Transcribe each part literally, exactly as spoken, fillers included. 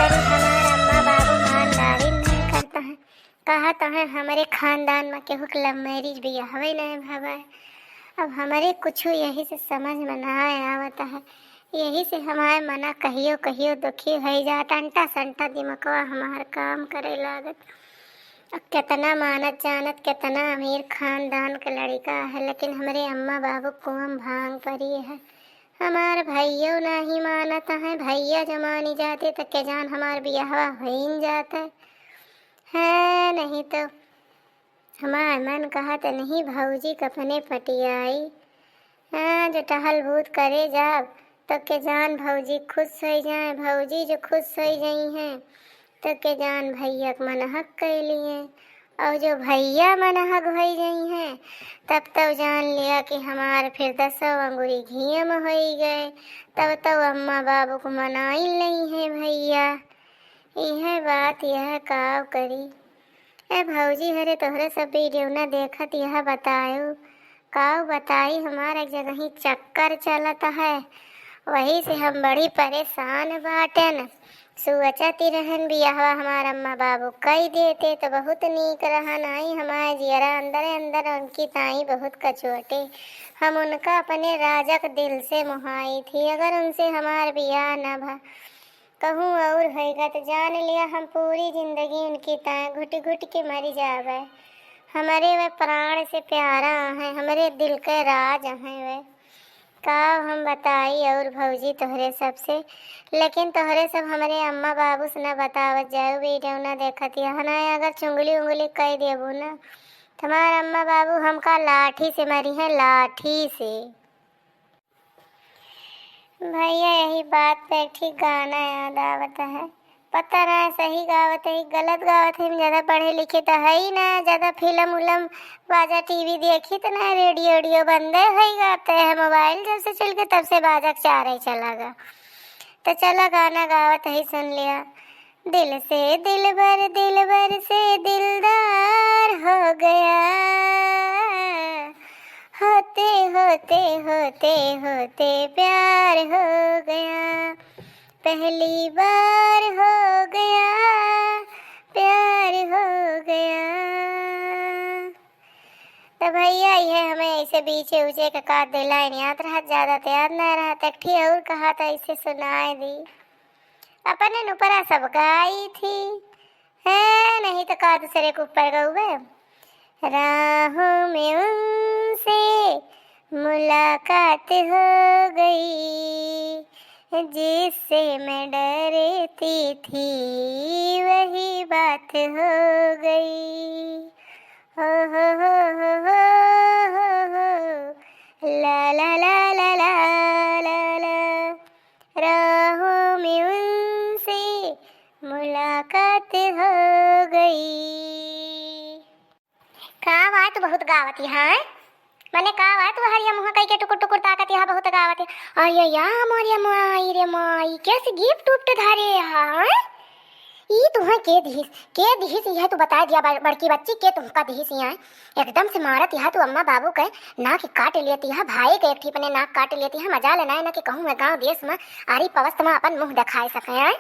अरे हमार अम्मा बाबू ईमानदारी नहीं करता है, कहा तो है हमरे खानदान में केहू के लव मैरिज बियाहवे नहीं भवा है। अब हमरे कुछ यही से समझ में ना आवत है, यही से हमार मना कहियो कहियो दुखी होइ जात, अंटा संटा दिमकवा हमार काम करे लागत। अब केतना मानत जानत, केतना अमीर खानदान के लड़िका है, लेकिन हमरे अम्मा बाबू कुआं भांग परी है। हमार भइयो नाही मानत है, भइया जो मानी जाते त के जान हमार बियाहवा होइन जात है। हाँ, नहीं तो हमार मन कहत नहीं भौजी के अपने पटियाई। हाँ, जो टहल बूत करे जाब, तो के जान भौजी खुश होइ जाए। भौजी जो खुश होइ जइहैं, तो के जान भइया के मनहक कइ लिहें। और जो भइया मनहक होइ जइहैं, तब तो जान लिया कि हमार फिर दसो अंगुरी घिये में होइ गए। तब तो अम्मा बाबू को मनाई लइहैं भइया। इहे बात, यह काव करी। ए भौजी, हरे तोहरे सब वीडियो न देखत, यह बतायो, काव बताई, हमार एक जगही चक्कर चलत है, वही से हम बड़ी परेशान बाटेन। सोचत ही रहन बियाहवा हमार अम्मा बाबू कई देते तो बहुत नीक रहन। आई हमार जियरा अंदर अंदर उनकी ताई बहुत कचोटे। हम उनका अपने राजक दिल से मोहाई थी, अगर उनसे हमार बियाह न भा, कहूँ और होइगा तो जान लिया हम पूरी जिंदगी उनकी ताए घुट घुट के मरी जावे। हमरे वे प्राण से प्यारा हैं, हमरे दिल के राज हैं वे। का हम बताई और भौजी तोहरे सबसे, लेकिन तोहरे सब हमरे अम्मा बाबू से ना बतावत जाओ, वीडियो ना देखत यहाँ ना, अगर चुंगली उंगली कह देबू ना, तुम्हार अम्मा बाबू हमका लाठी से मरी हैं, लाठी से। भैया, यही बात पे एक ठीक गाना याद आवत है। पता ना सही गावत है, गलत गावत है, हम ज्यादा पढ़े लिखे तो है ही ना, ज्यादा फिल्म उलम, बाजा, टीवी देखी तो ना, रेडियो, रेडियो बंदे है गाते हैं। मोबाइल जब से चल के तब से बाजा के चारे चला गा। तो चला गाना गावत है, सुन लिया। दिल से दिलबर, दिलबर से दिलदार हो गया, होते, होते, होते, होते प्यार हो गया, पहली बार हो गया, प्यार हो गया। तो भैया, ये हमें ऐसे बीचे उचे के काट देला, याद रहत, ज्यादा तो याद ना रहत। एक ठी और कहा तो ऐसे सुनाए दी। अपने नुपरा सब गाई थी, हैं, नहीं तो का दूसरे के ऊपर गउबे। राहों में उनसे मुलाकात हो गई, जिससे मैं डरती थी, वही बात हो गई। हो, हो, हो, हो, हो, हो, हो, ला, ला, ला, ला, ला, ला, ला। राहों में उनसे मुलाकात हो गई। का बात बहुत गावत यहाँ, हैं? मने का बात वो हरिया मुँह कई के टुकुर टुकुर ताकत यहाँ बहुत गावत है। अरे या मोरे माई रे माई, कैसे गिफ्ट उफ्ट धरे हैं? ई तुहें के दिहिस, के दिहिस, यह तू बता दिया बड़-, बड़की बच्ची, के तुमका दिहिस यहाँ? एकदम से मारत यहाँ तू अम्मा बाबू के नाक काट लेती है, भाई के एक ठी अपने नाक काट लेती है। मजा लेना है ना कि कहूँ मैं गाँव देश में आरी पवस्त में अपन मुँह दिखाए सके हैं।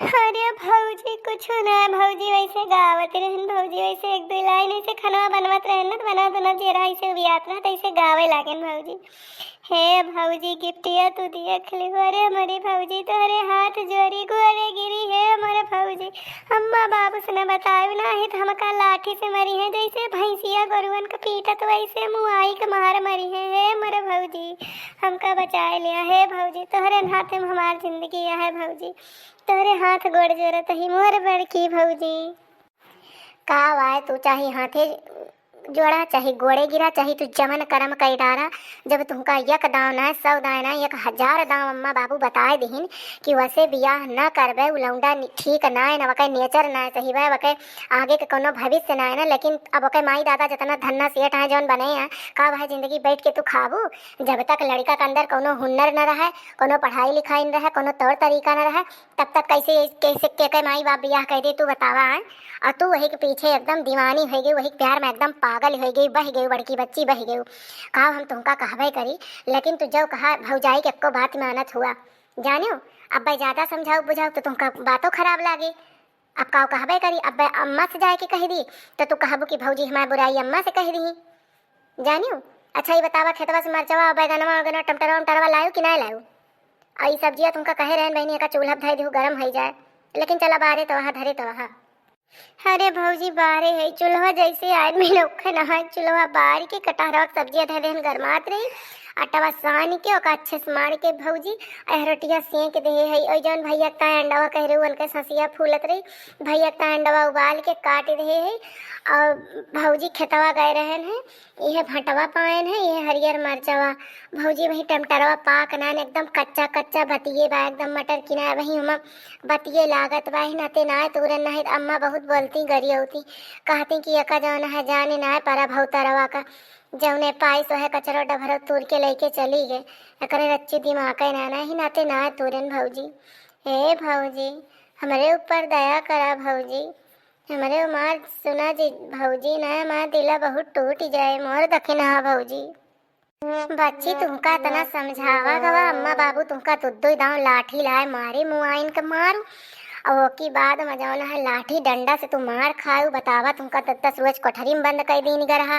अरे भौजी, कुछ ना भौजी, वैसे गावत रहन भौजी, वैसे एक दो लाइन ऐसे खनवा बनवत रहन ना, तो बनवत बनवत जेरा ऐसे उबियात रहा, तो ऐसे गावे लागन भौजी। हे भौजी, गिफ्टिया तू देख ले, अरे मोरी भौजी, तोहरे हाथ जोरी गोरे गिरी, हे मोरे भौजी, अम्मा बाबू से न बतायु, नाही तो हमका लाठी से मरी है, जैसे भैंसिया गोरुअन के पीटत वैसे मुआई के मार मरी है, हे मोरे भौजी, हमका बचाए लिया, हे भौजी, तोहरे हाथे में हमार जिंदगी है भौजी, तोहरे हाथ गोड़ जोड़त ही मोर बड़की भौजी। का वाय, तू चाहे हाथे जोड़ा, चाहे गोड़े गिरा, चाहे तू जमन करम कई डारा, जब तुमका यक दाव ना, सौ दाव ना, एक हजार दाव अम्मा बाबू बताए दिहिन कि वसे बियाह न करबे, उ लौंडा नि-, ठीक ना है, न वके नेचर ना है सही बा, वके आगे के कोनो भविष्य ना है ना। लेकिन अब ओके माई दादा जितना धन्ना सेठ है जौन बने हैं, का वह जिंदगी बैठ के तू खाबू? जब तक लड़का के अंदर कोनो हुनर न रहे, कोनो पढ़ाई लिखाई न रहे, कोनो तौर तरीका न रहे, तब तक कैसे, कैसे के, के माई बाप बियाह कर दे, तू बतावा, हैं? और तू वही के पीछे एकदम दीवानी हो गई, वही के प्यार में एकदम पागल हो गई, बह गई, बड़की बच्ची बह गई। का हम तुमका कहबे करी, लेकिन तू जो कहा भौजाई के एको बात मानत हुआ, जानियो, अब्बे ज्यादा समझाऊ बुझाऊ तो तुमका बातों खराब लागे। अब काऊ कहबे करी, अब्बे अम्मा से जाए के कह दी, तो तू कहबू कि भौजी हमार बुराई अम्मा से कह दी। जानियो, अच्छा, ये बतावा, खेतवा से मरचवा, बैगनवा, उगनवा, टमटरवा, उमटरवा लायो कि ना लायो? आ ई सब्जिया तुमका कहे रहन बहिनी, एका चूल्हा धर दिहू, गरम हो जाए। लेकिन चला, बारे तो वहाँ, धरे तो वहाँ। अरे भौजी, बारे है चूल्हा, जैसे आदमी नौखे नहाए, चूल्हा बार के कटहरवा के सब्जिया धर देहन, गरमात रही। आटावा सान के ओका अच्छे से मार के भौजी, आ रोटिया सेंक देहे है। और जौन भैया का अंडवा कह रहे, उनके ससिया फूलत रही, भैया का अंडवा उबाल के काट देहे है। और भौजी खेतवा गए रहन है, इहे भंटवा पाएन है, इहे हरियर मरचवा। भौजी, वही टमटरवा पाक नान, एकदम कच्चा कच्चा बतिये बा, एकदम मटर की ना, वही हमा बतिये लागत बा, ही नाते ना तूरन, नहीं त अम्मा बहुत बोलती, गरियौती, कहती कि एका जौन है जाने ना परा भौतरवा का, जौने पाई सोहे कचरो डभरो तूर के लेके चली गए, एकरे रच्ची दिमाग है ना, नहीं नाते ना तूरन भौजी। ए भौजी, हमरे ऊपर दया करा भौजी। हमरे हमार सुना जी भौजी, ना हमार दिला बहुत टूट जाए, मोर दखिना भौजी। बच्ची, तुमका इतना समझावा गवा, अम्मा बाबू तुमका दुद्दो दांव लाठी लाए मारे, मुआइन के मारू। और ओकी बाद में जौन है लाठी डंडा से तू मार खाऊ, बतावा, तुमका दस दस रोज कोठरी में बंद कर दीन गरहा,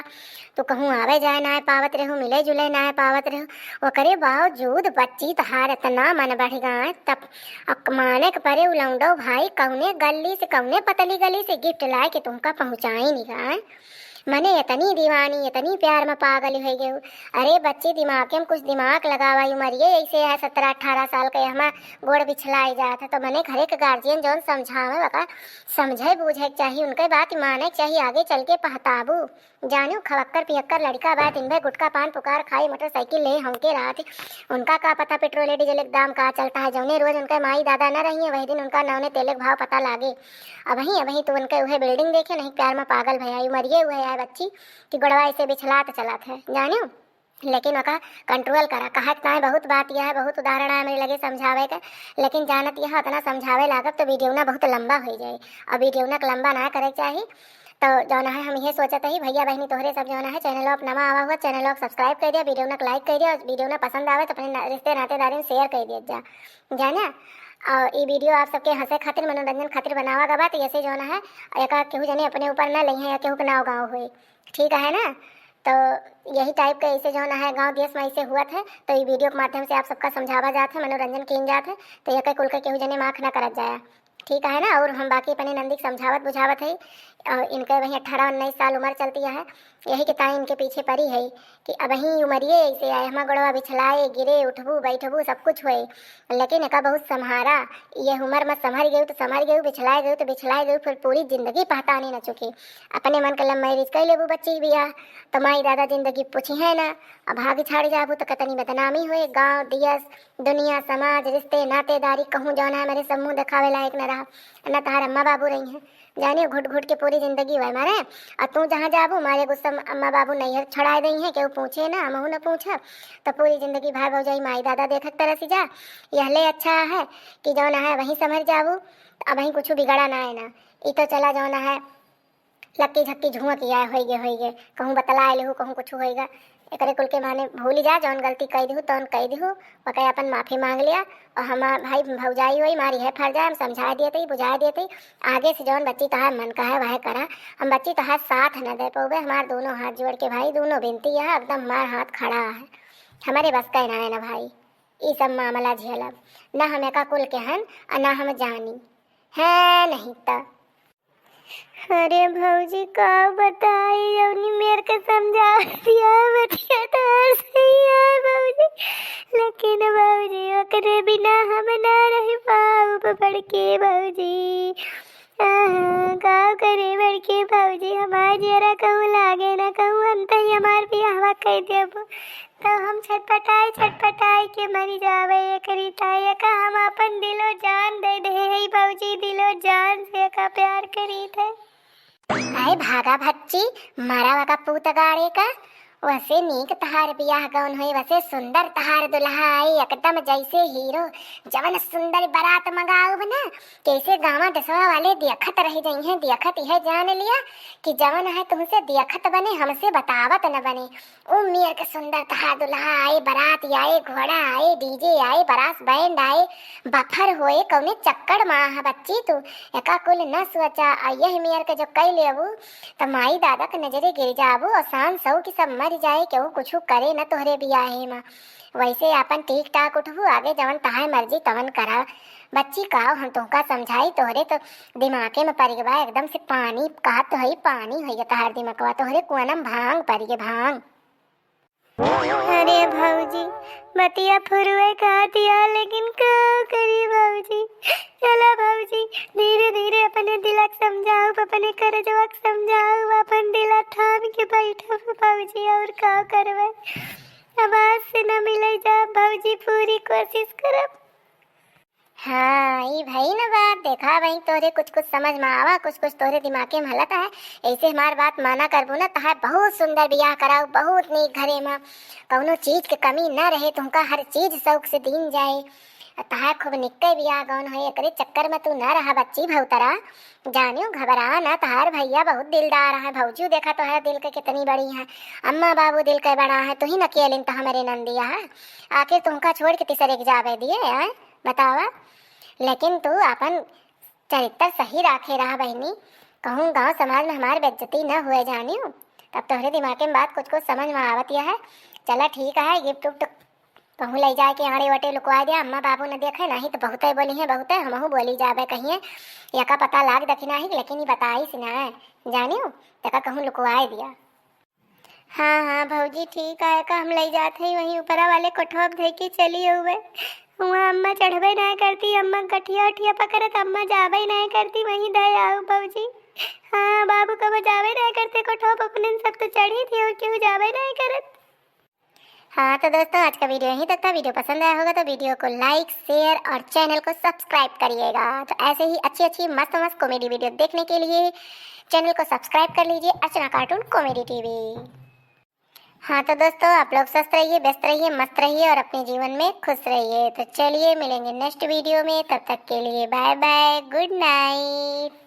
तो कहूँ आवे जाए ना पावत रहू, मिले जुले ना पावत रहू। ओकरे बावजूद बच्ची तहार इतना मन बढ़ गए, तब अक-, माने के परे उ लौंडो भाई कौने गली से, कौने पतली गली से गिफ्ट लाए के तुमका पहुँचाई निगाह। मने इतनी दीवानी, इतनी प्यार में पागल हो गए। अरे बच्ची, दिमाग में कुछ दिमाग लगावा, ई उमरिये ऐसे है, सत्रह अठारह साल के, हमा गोड़ बिछलाई जात है। तो मने घरे के गार्जियन जौन समझावे, वका समझे बूझे के चाही, उनके बात माने के चाही, आगे चल के पहताबू। जानियो, खवक्कर पियक्कर लड़का बा, दिन भर गुटखा पान पुकार खाई, मोटरसाइकिल ले हमके रात। उनका का पता पेट्रोल डीजल के दाम का चलता है, जौने रोज उनके माई दादा न रही है, वही दिन उनका नौने तेले के भाव पता लागे। अबही, अबही तो उनके उहे बिल्डिंग देखे, नहीं प्यार में पागल भया, उमरिये उहे है बच्ची कि गोड़वा ऐसे बिछलात चलत है, जानियो। लेकिन ओका कंट्रोल करा, कहत नाय बहुत बात यह है, बहुत उदाहरण है मेरे लगे समझावे के, लेकिन जानत यह उतना समझावे लागब तो वीडियो ना बहुत लंबा हो जाए, और वीडियो ना लंबा ना करे के चाही। तो जौन है हम ये सोचत ही भैया बहनी तोहरे सब जौन है चैनल आप नवा आवा हुआ, चैनल आप सब्सक्राइब कर दिया, वीडियो ना लाइक कर दिया, और वीडियो ना पसंद आवे तो अपने ना-, रिश्ते नातेदारी में शेयर कर दिया जा, जाना। और ये वीडियो आप सबके हंसे खातिर, मनोरंजन खातिर बनावा गवा, तो ऐसे जौन है एका केहू जने अपने ऊपर ना लइहें या केहू के नाव गाँव होए, ठीक है ना? तो यही टाइप के ऐसे जौन है गाँव देश में ऐसे हुआ थे, तो ये वीडियो के माध्यम से आप सबका समझावा जात है, मनोरंजन कीन जात है, तो ये कुल के केहू जने माख ना करत जाया, ठीक है ना? और हम बाकी अपने नंदी के समझावत बुझावत है, और इनके वही अठारह उन्नीस साल उम्र चलती है, यही के ताई इनके पीछे पड़ी है कि अबही उमरिये ऐसे आए, हमार गोड़वा बिछलाए, गिरे, उठबू, बैठबू, सब कुछ होए, लेकिन एका बहुत सम्हारा, ये उम्र में संभर गयू तो संभर गयू, बिछलाए गयू तो बिछलाए गयू, फिर पूरी जिंदगी पहतानी न चुकी। अपने मन के love marriage कर लेबू बच्ची बियाह, तो माई दादा जिंदगी पूछी है ना, अब भाग छाड़ जाबू तो कितनी बदनामी होए, गाँव, दियस, दुनिया, समाज, रिश्ते, नातेदारी, कहूँ जौन है मेरे सब मुँह दिखावे लायक न रहा, न तहार अम्मा बाबू रही हैं। जानियो, घुट घुट के पूरी जिंदगी वह मारे। और तू जहाँ जाबू, मारे गुस्सा में अम्मा बाबू नैहर छोड़ाए दई हैं, केहू पूछे ना, हमहू ना पूछब। तो पूरी जिंदगी भाई भौजाई माई दादा देखत तरसी जा। यह ले अच्छा है कि जौन है वहीं संभर जाबू, तो अब वहीं कुछ बिगड़ा ना है ना। ई तो चला जौन है लक्की झक्की झुआ किया है, होई गे, होई गे, कहूँ बतला लेहू, कहूँ कुछ होई गा। एकरे कुल के माने भूल जा, जौन गलती कई दिहू, तौन कई दिहू, ओके अपन माफी मांग लिया। और हमार भाई भौजाई होई, मारी है फर्ज है, हम समझाए दिए थे, बुझाए दिए थे। आगे से जौन बच्ची तहार मन का है, वह करा। हम बच्ची तहार साथ न दे पउबे। हमार दोनों हाथ जोड़ के भाई, दोनों बिनती है, एकदम हमार हाथ खड़ा है, हमारे बस का ना है ना भाई, ई सब मामला झेलब। ना हम एका कुल के हन, और ना हम जानी है, नहीं त। अरे भौजी, का बताई, जौनी मेर के समझावत बिया, बतिया तो हर सही है भौजी, लेकिन भौजी, ओकरे बिना हम ना रह पाउब बड़के भौजी। आहा, का करे बड़के भौजी, हमार जियरा कहूँ लागे ना, कहूँ हम तो हमार बियाहवा कर देबो। तो हम छटपटाई छटपटाई के मरी जावे एकरी ताई, एका हम अपन दिलो जान दे दे है भौजी, दिलो जान से एका प्यार करी थे। आए भागा भच्ची, मरा वका पूत गाड़े का, वसे नीक तहार बियाह गौन होए, वसे सुंदर तहार दुल्हा आई, एकदम जैसे हीरो। जवन सुंदर बारात मंगाउब ना, कैसे गाँवा देसवा वाले देखत रह जइहें, देखत इहे जान लिया कि जवन है तुमसे देखत बने, हमसे बतावत न बने। उ मेर के सुंदर तहार दुल्हा आए, बारात आए, घोड़ा आए, डीजे आए, ब्रास बैंड आए, बफर होए, कौने चक्कर मा है बच्ची तू? एका कुल न सोचा। आ यह मेर के जो कई लेबू, त माई दादा के नजरे गिर जाबू और शान सौ की सब मर जाए, केहू कुछ करे न तोहरे बियाहे मा। वैसे आपन ठीक ठाक उठबू, आगे जवन तहार मर्जी तवन करा। बच्ची का हम तुमका समझाई, तोहरे तो दिमागे में पड़ गवा एकदम से पानी, कहत हई पानी होई तहार दिमकवा, तोहरे कुआना में भांग पड़ गे, भांग। अरे भौजी, बतिया फुरुए कहा दिया, लेकिन का करी भौजी? चला भौजी, धीरे धीरे अपने दिलक समझाउब, अपने करजवा के समझाउब, अपन दिला थाम के बैठब भौजी, और का करबे? अब आज से न मिले जा भौजी, पूरी कोशिश करब। हाँ, ई भई न बात, देखा भई तोहरे कुछ कुछ समझ में आवा, कुछ कुछ तोहरे दिमागे में हलत है। ऐसे हमार बात माना करबू न, तहार बहुत सुंदर बियाह कराउब, बहुत नीक घरे में, कौनो चीज के कमी न रहे, तुमका हर चीज शौक से दीन जाए। तहार खूब निक्के बियाह गौन होए, एकरे चक्कर में तू न रहा बच्ची भौतरा। जानियो घबरा न, तहार भैया बहुत दिलदार है, भौजियो देखा तोहरा दिल के कितनी बड़ी है, अम्मा बाबू दिल के बड़ा है, तू ही न अकेलिन त हमरे नंदिया है। आखिर तुमका छोड़ के तीसरे के जावे दिए हैं? बतावा। लेकिन तू अपन चरित्र सही राखे रहा बहिनी, कहूँ गाँव समाज में हमार बेइज्जती न हुए जानियो। तब तोहरे दिमागे में बात कुछ कुछ समझ में आवत यह है। चला ठीक है, गिफ्ट उफ्ट कहूँ ले जाए के आड़े वटे लुकवा दिया, अम्मा बाबू न देखे, नहीं तो बहुते बोली है, बहुते हमहू बोली जाबे कहिए, यका पता लाग दखिना ही, लेकिन ई बताइस ना जानियो, तका कहूँ लुकवाए दिया। हाँ, हाँ, भौजी, ठीक है, का हम लई जात हई, वहीं ऊपरा वाले कोठवा पे धइ के चली अउबे। हुआँ अम्मा चढ़बे नाहीं करती, अम्मा गठिया उठिया पकड़त, अम्मा जाबे नाहीं करती, वहीं धइ आउब भौजी। हाँ, बाबू कबो जाबे नाहीं करते कोठवा पे, अपने सब तो चढ़ी थी और केहू जाबे नाहीं करत। हाँ, तो दोस्तों, आज का वीडियो यहीं तक था। वीडियो पसंद आया होगा तो वीडियो को like, share और चैनल को सब्सक्राइब करिएगा। तो ऐसे ही अच्छी अच्छी मस्त मस्त कॉमेडी वीडियो देखने के लिए चैनल को सब्सक्राइब कर लीजिए, अर्चना कार्टून कॉमेडी टीवी। हाँ, तो दोस्तों, आप लोग स्वस्थ रहिए, व्यस्त रहिए, मस्त रहिए और अपने जीवन में खुश रहिए। तो चलिए, मिलेंगे नेक्स्ट वीडियो में, तब तक के लिए बाय बाय, गुड नाइट।